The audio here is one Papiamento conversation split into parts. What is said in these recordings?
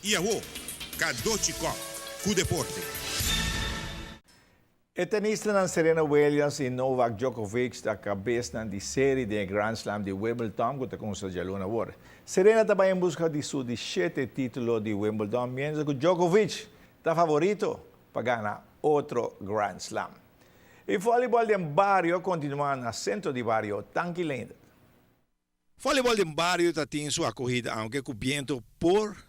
Y awo, Cadochi Kock cu deporte. E tenistanan Serena Williams y Novak Djokovic ta cabesnan di seri den e Grand Slam di Wimbledon cu ta cuminsa djaluna awor. Serena ta bay en busca di su di shete titulo di Wimbledon mientras cu Djokovic ta favorito pa gana otro Grand Slam. E volleyball den bario a continua na Centro di Bario Tanki Leendert. Volleyball den bario ta tin su acogida aunke cu biento por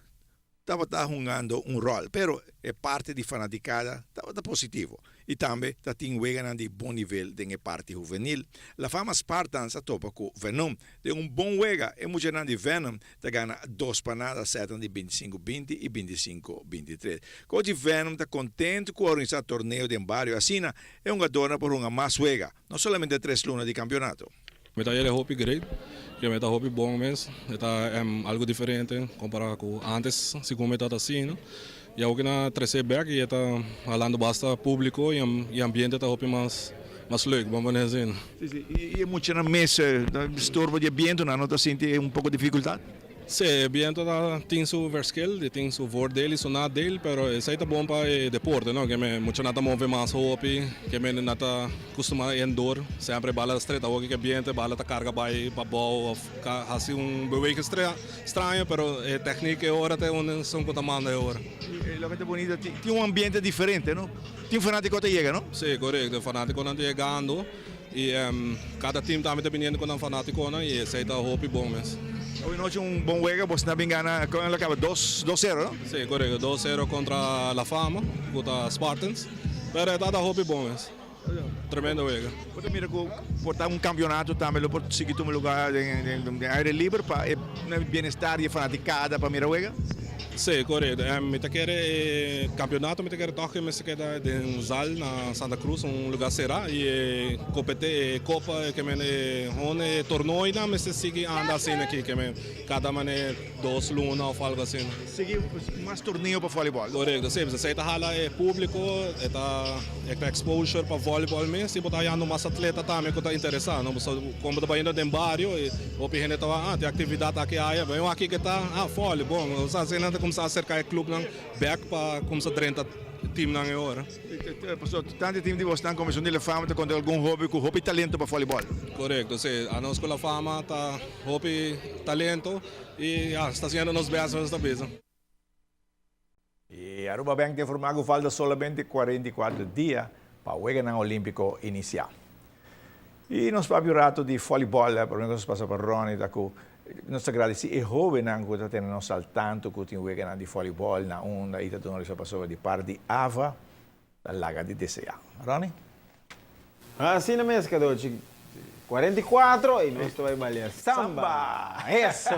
tabata hungando un rol, pero e parti di fanaticada tabata positivo y tambe ta tin weganan di bon nivel den e parti huvenil. La Fama Spartans a topa cu Venom den un bon wega, e muchanan di Venom ta gana 2 pa 0 setnan di 25-20 y 25-23. Coach di Venom ta contento cu a organisa torneo den bario, asina e hungadornan por hunga mas wega, no solamente 3 luna di campeonato. Mi ta hay'e hopi great, cu mi ta hopi bon mes, ta algo diferente compara cu antes, segun mi ta asina. Y awor cu nan trece back y ta halando basta publico y ambiente ta hopi mas leuk, ban asina. Si. Y muchanan mes, estorbo di biento, no ta sinti un poco dificultad? Si, biento tin su verschil, tin su voordeel y su nadeel, pero esey ta bon pa deporte, no? Cu muchanan ta move mas hopi, cu nan ta acostumbra indoor, semper bala straight, awor cu biento, bala ta carga bay pa bou of haci un beweging straño, pero e techniek e ora ta un son cu ta manda e ora. Loke ta bunita, tin un ambiente diferente, no? Tin fanatico ta yega, no? Si, correcto, fanatico ta yegando y cada team tambe ta biniendo cu un fanatico y esey ta hopi bon mes. Awe nochi un bon wega, bo a bin gana, con a caba 2-0, no? Si, correcto, 2-0 contra La Fama, contra Spartans, pero ta hopi bon mes. Tremendo wega. Bo mira cu por ta un campeonato tambe lo por sigui tuma luga den aire liber pa bienestar y fanaticada pa mira wega? Si, correcto. Mi ta kere campeonato, mi ta kere toch mi keda den zaal na Santa Cruz, un luga cera y competi copa cu men e torneo nan mi sigui anda asina aki cu men cada mane 2 luna of algo asina. Sigui mas torneo pa volleyball. Correcto, si, esey ta hala e publico, e ta exposure pa volleyball mes, y bo ta hayando mas atleta tambe cu ta interesa, no? So, como ta bayendo den bario, y hopi hende ta, ah, tin actividad aki aya, ben aki cu ta, ah, volleyball, o sea, nan ta cuminsa acerca e club nan back pa cuminsa drenta team nan e ora. Paso, tanto team di boso como di La Fama ta conta algun hoben cu hopi talento pa volleyball. Correcto, si. Anos cu La Fama ta hopi talento y ja, ta haciendo nos best, nos ta bezig. Y Aruba Bank ta informa cu falta solamente 44 dia pa Weganan Olimpico inicia. Y nos papia rato di volleyball, pa nos pasa pa Ronnie, ta cu nos ta agradeci e hobennan cu ta tene nos al tanto cu tin weganan di volleyball na unda y ta duna paso di parti AVA, ta laga di desea. Ronnie? Asina mes, Cadochi. 44 y nos ta bay balia samba. Samba. Eso.